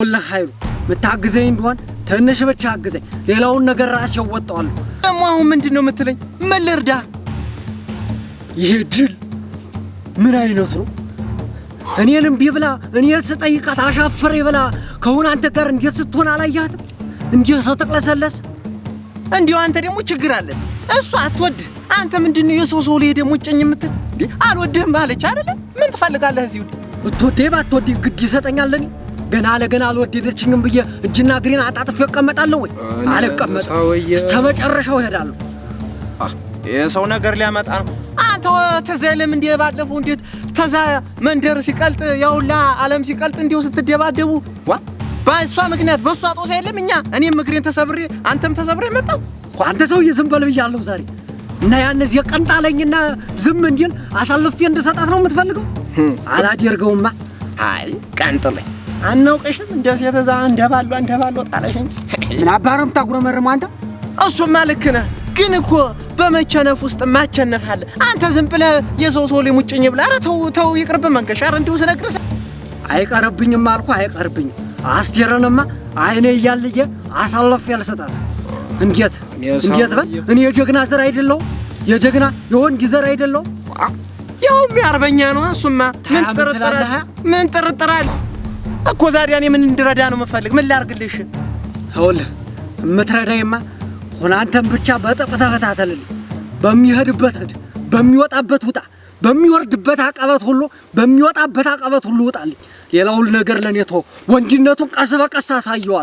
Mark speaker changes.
Speaker 1: ይኸውልህ ኃይሉ የምታግዘኝ እንደሆን ትንሽ ብቻ አግዘኝ፣ ሌላውን ነገር ራሴ እወጣዋለሁ።
Speaker 2: ደግሞ አሁን ምንድን ነው የምትለኝ? ምን ልርዳ?
Speaker 1: ይሄ ድል ምን አይነቱ ነው? እኔን እምቢ ብላ እኔ ስጠይቃት አሻፍሬ ብላ ከሁን አንተ ጋር እንዴት ስትሆን አላየሃትም? እንዲህ ስትቅለሰለስ።
Speaker 2: እንዲሁ አንተ ደግሞ ችግር አለን። እሷ አትወድህ፣ አንተ ምንድን ነው የሰው ሰው ላይ ደግሞ ጭኝ የምትል? እንዴ አልወድህም አለች አይደለ? ምን ትፈልጋለህ እዚሁ?
Speaker 1: ብትወደኝ ባትወደኝ ግድ ይሰጠኛል። እኔ ገና ለገና አልወደደችኝም ብዬ እጅና እግሬን አጣጥፌ እቀመጣለሁ ወይ? አልቀመጥም። እስከ መጨረሻው እሄዳለሁ።
Speaker 2: የሰው ነገር ሊያመጣ ነው። አንተ ትዝ አይልም እንዴ ባለፈው እንዴት ተዛ መንደር ሲቀልጥ ያውላ ዓለም ሲቀልጥ እንዲሁ ስትደባደቡ ዋ በእሷ ምክንያት በእሷ ጦስ የለም እኛ እኔም እግሬን ተሰብሬ አንተም ተሰብሬ መጣው።
Speaker 1: አንተ ሰውዬ ዝም በል ብያለሁ ዛሬ። እና ያን እዚህ ቀንጣለኝና ዝም እንዲል አሳልፌ እንድሰጣት ነው የምትፈልገው? አላደርገውማ።
Speaker 2: አይ ቀንጥለኝ አናውቅሽም እንደ ሴት እዛ እንደባሉ እንደባሉ ጣለሽ እንጂ።
Speaker 1: ምን አባህ ነው የምታጉረመርመው አንተ?
Speaker 2: እሱማ ልክ ነህ፣ ግን እኮ በመቸነፍ ውስጥ ማቸነፍ አለ። አንተ ዝም ብለህ የሰው ሰው ላይ ሙጭኝ ብለህ ኧረ ተው ተው ይቅርብህ መንገሻ። ኧረ እንዲሁ ስነግርህ
Speaker 1: አይቀርብኝም አልኩህ፣ አይቀርብኝም። አስቴርንማ አይኔ እያለየ አሳልፌ አልሰጣትም። እንዴት እንዴት በል እኔ የጀግና ዘር አይደለሁም? የጀግና የወንድ ዘር አይደለሁም?
Speaker 2: ያውም የአርበኛ ነው። እሱማ ምን ጥርጥር አለ? ምን ጥርጥር አለ እኮ ዛዲያ እኔ ምን እንድረዳ ነው የምፈልግ? ምን ላድርግልሽ?
Speaker 1: ይኸውልህ የምትረዳይማ ሆነ አንተን ብቻ በጥብቅ ተከታተልልኝ። በሚሄድበት ሂድ፣ በሚወጣበት ውጣ፣ በሚወርድበት አቀበት ሁሉ በሚወጣበት አቀበት ሁሉ ውጣልኝ። ሌላውን ነገር ለኔ ተወው። ወንድነቱን ቀስ በቀስ አሳየዋለሁ።